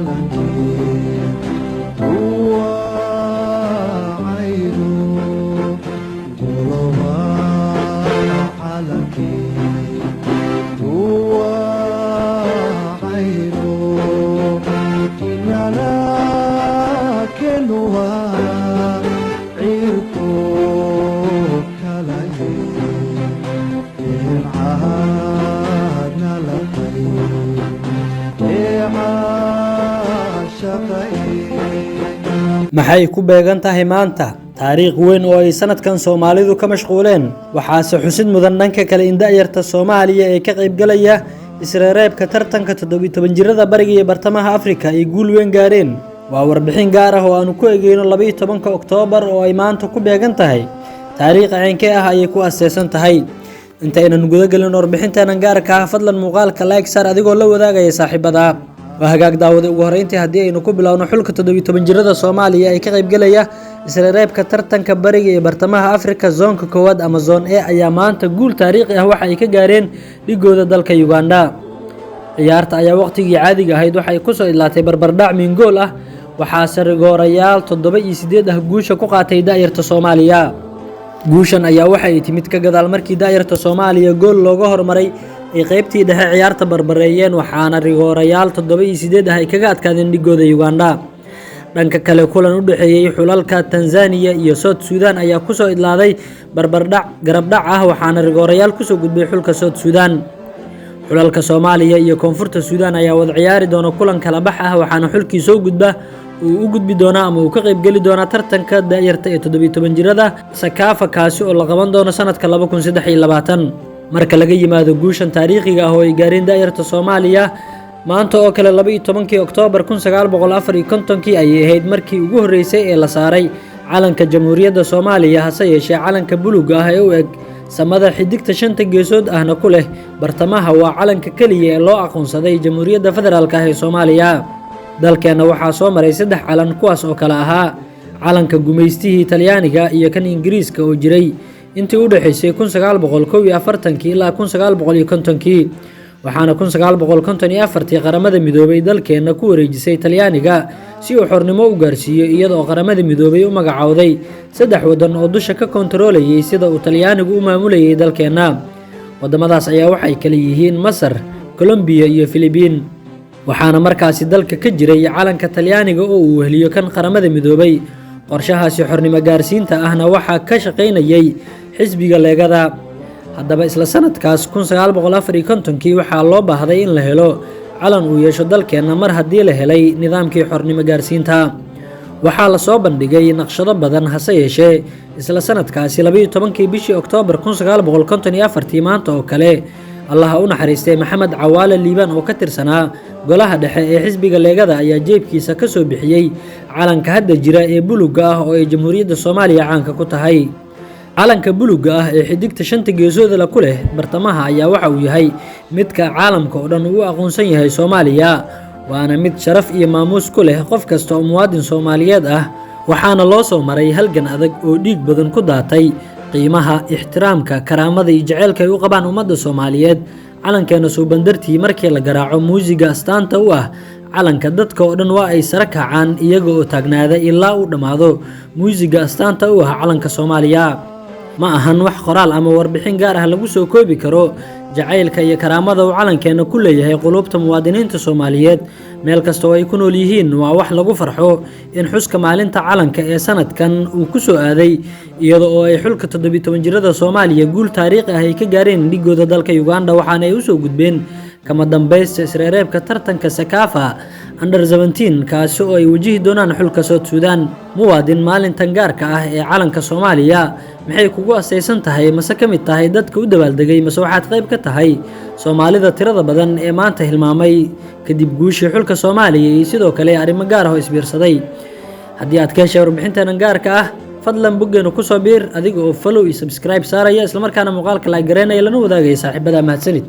Calankii duwacayno golowa calankii duwacayno inana kenuwa cirko kalaye caadna lahay ee caashaqaye. Maxay ku beegan tahay maanta? Taariikh weyn oo ay sanadkan Soomaalidu ka mashquuleen. Waxaase xusid mudan dhanka kale in da'yarta Soomaaliya ee ka qaybgalaya isreereebka tartanka 17 jirada Bariga iyo Bartamaha Afrika ay guul weyn gaareen. Waa warbixin gaar ah oo aanu ku egeyno 12-ka Oktoobar oo ay maanta ku beegan tahay. Taariikh ceynkee ah ayay ku aaseysan tahay? Intaynan guda gelin warbixinteenan gaarka ah, fadlan muuqaalka like saar adigoo la wadaagaya saaxiibada. Waa hagaag, daawada. Ugu horeyntii, haddii aynu ku bilowno, xulka 17 jirada Soomaaliya ee ka qaybgalaya isreereebka tartanka Bariga iyo Bartamaha Afrika zoonka koowaad ama Zone A ayaa maanta guul taariikhi ah waxa ay ka gaareen dhigooda dalka Uganda. Ciyaarta ayaa waqtigii caadiga ahayd waxay kusoo idlaatay barbardhac min gool ah, waxaase rigoorayaal 7 iyo 8 ah guusha ku qaatay da'yarta Soomaaliya. Guushan ayaa waxa ay timid ka gadaal markii da'yarta Soomaaliya gool looga hormaray ay qaybtii dhexe ciyaarta barbareeyeen, waxaana rigoorayaal 7 iyo 8 ah ay kaga adkaadeen dhigooda Uganda. Dhanka kale, kulan u dhexeeyey xulalka Tanzania iyo South Sudan ayaa kusoo idlaaday barbardhac garabdhac ah, waxaana rigoorayaal kusoo gudbay xulka South Sudan. Xulalka Soomaaliya iyo Koonfurta Suudaan ayaa wada ciyaari doona kulan kala bax ah, waxaana xulkii soo gudba uu u gudbi doonaa ama uu ka qaybgeli doonaa tartanka da'yarta ee 17 jirada CECAFA, kaasi oo la qaban doono sanadka 2023. Marka laga yimaado guushan taariikhiga ah oo ay gaareen da'yarta Soomaaliya, maanta oo kale 12-kii Oktoobar 1954-kii ayay ahayd markii ugu horreysay ee la saaray calanka Jamhuuriyadda Soomaaliya. Hase yeeshee, calanka buluugga ah ee u eg samada, xidigta shanta geesood ahna ku leh bartamaha, waa calanka keliya ee loo aqoonsaday Jamhuuriyadda Federaalka ah ee Soomaaliya. Dalkeenna waxaa soo maray saddex calan, kuwaas oo kale ahaa calanka gumaystihii Talyaaniga iyo kan Ingiriiska oo jiray intii u dhexaysay 1941-kii ilaa 1950-kii, waxaana 1954-tii Qaramada Midoobay dalkeenna ku wareejisay Talyaaniga si uu xornimo u gaarsiiyo, iyadoo Qaramada Midoobay u magacowday saddex waddan oo dusha ka kontarolayay sida uu Talyaanigu u maamulayay dalkeenna. Waddamadaas ayaa waxay kala yihiin Masar, Colombiya iyo Filibiin, waxaana markaasi dalka ka jiray calanka Talyaaniga oo uu weheliyo kan Qaramada Midoobay. Qorshahaasi xornimo gaarsiinta ahna waxaa ka shaqaynayay xisbiga Leegada. Haddaba, isla sanadkaas 1954-kii waxaa loo baahday in la helo calan uu yeesho dalkeenna mar haddii la helay nidaamkii xornimo gaarsiinta. Waxaa la soo bandhigay naqshado badan. Hase yeeshee, isla sanadkaasi 12-kii bishii Oktoobar 1954-tii, maanta oo kale, Allaha u naxariistay Maxamed Cawaale Liibaan oo ka tirsanaa golaha dhexe ee xisbiga Leegada ayaa jeebkiisa ka soo bixiyey calanka hadda jira ee buluugga ah oo ay Jamhuuriyadda Soomaaliya caanka ku tahay. Calanka buluugga ah ee xidigta shanta geesoodala ku leh bartamaha ayaa waxa uu yahay midka caalamka oo dhan uu aqoonsan yahay Soomaaliya, waana mid sharaf iyo maamuus ku leh qof kasta oo muwaadin Soomaaliyeed ah, waxaana loo soo maray halgan adag oo dhiig badan ku daatay. Qiimaha, ixtiraamka, karaamada iyo jaceylka ay u qabaan ummadda Soomaaliyeed calankeena suuban dartii, markii la garaaco muusiga astaanta u ah calanka, dadka oo dhan waa ay sare kacaan iyaga oo taagnaada ilaa uu dhammaado muusiga astaanta u ah calanka Soomaaliya. Ma ahan wax qoraal ama warbixin gaar ah lagu soo koobi karo jacaylka iyo karaamada uu calankeenna ku leeyahay quluubta muwaadiniinta Soomaaliyeed meel kasta oo ay ku nool yihiin. Waa wax lagu farxo in xuska maalinta calanka ee sanadkan uu ku soo aaday iyada oo ay xulka 17 jirada Soomaaliya guul taariikhi ah ay ka gaareen dhigooda dalka Uganda, waxaana ay usoo gudbeen kama dambaysta isreereebka tartanka CECAFA Under 17, kaasi oo ay wajihi doonaan xulka South Sudan. Muwaadin, maalintan gaarka ah ee calanka Soomaaliya maxay kugu asaysan tahay? Mase ka mid tahay dadka u dabaaldegay, mase waxaad qayb ka tahay Soomaalida tirada badan ee maanta hilmaamay kadib guushii xulka Soomaaliya iyo sidoo kale arrimo gaar ah oo isbiirsaday? Haddii aad ka heshay warbixinteenan gaarka ah, fadlan boggeena kusoo biir adiga oo follow iyo subscribe saaraya, islamarkaana muuqaalka like gareynaya, lana wadaagaya saaxiibada. Mahadsanid.